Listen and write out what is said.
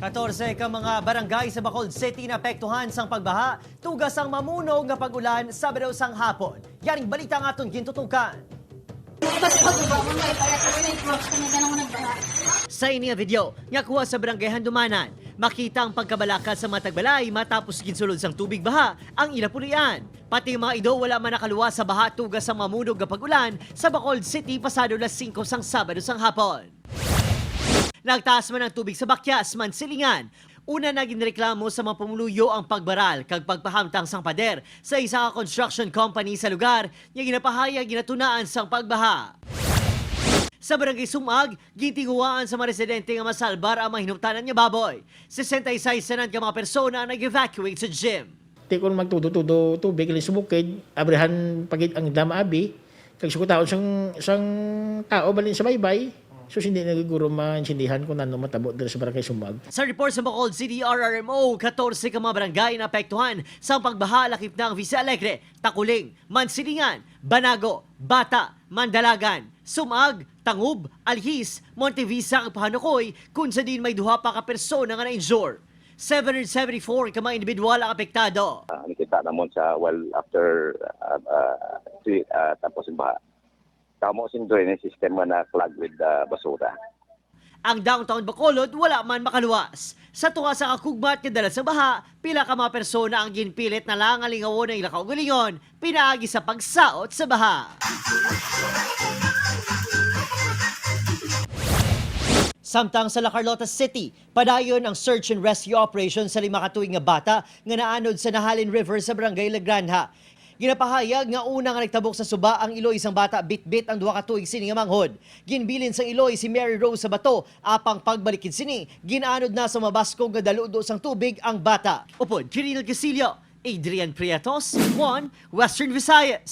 14 ka mga barangay sa Bacolod City na apektuhan sang pagbaha, tugas ang mamunog nga pag-ulan Sabado sang hapon. Yaring balita nga aton gintutukan. Sa ini nga video, nga kuha sa barangay Handumanan, makita ang pagkabalaka sa mga tagbalay matapos ginsulod sang tubig baha ang ila pulian. Pati yung mga ido wala man nakaluwas sa baha tugas ang mamunog nga pag-ulan sa Bacolod City pasado las 5 sang Sabado sang hapon. Nagtaas man ang tubig sa Bakyas, Mansilingan. Una na ginreklamo sa mga pumuluyo ang pagbaral kag pagpahamtang sang pader sa isa ka construction company sa lugar nga ginapahayag ginatunaan sang pagbaha. Sa barangay Sumag, gitinguhaan sa mga residente nga masalbar ang mga hinumtanan nga baboy. 66 sanan ka mga persona ang nag-evacuate sa gym. Ti kung magtudo-tudo tubig sa bukid, abrihan pagid ang dam abi, kag sukutaon sang tao balin sa baybay. So hindi na guro maintindihan kung ano matabo diri sa barangay Sumag. Sa report sa Bacolod City RRMO, 14 ka mga barangay na apektuhan sa pagbaha lakip ng Vista Alegre, Takuling, Mansilingan, Banago, Bata, Mandalagan, Sumag, Tangub, Alhis, Montevisa ug Pahanukoy kung sa din may duha pa ka persona nga na-injure. 774 ka mga individual ang apektado. Nakita namon sa well after tapos yung baha. Kamo sing drainage system nga na clog with basura. Ang downtown Bacolod wala man makaluwas. Sa tunga sa kakugmat nga dala sa baha, pila ka mga persona ang ginpilit na lang ang lingawon ng ilang kaugalingon, pinaagi sa pagsaot sa baha. Samtang sa La Carlota City, padayon ang search and rescue operation sa 5 ka tuig nga bata nga naanod sa Nahalin River sa Barangay La Granja. Ginapahayag nga una nga nagtabok sa suba ang iloy sang bata bitbit ang 2 ka tuig sini nga manghod. Ginbilin sang iloy si Mary Rose sa bato apang pagbalikid sini, ginaanod na sa mabaskog nga daludo sang tubig ang bata. Upod, Kiril Casillo, Adrian Prietos, 1 Western Visayas.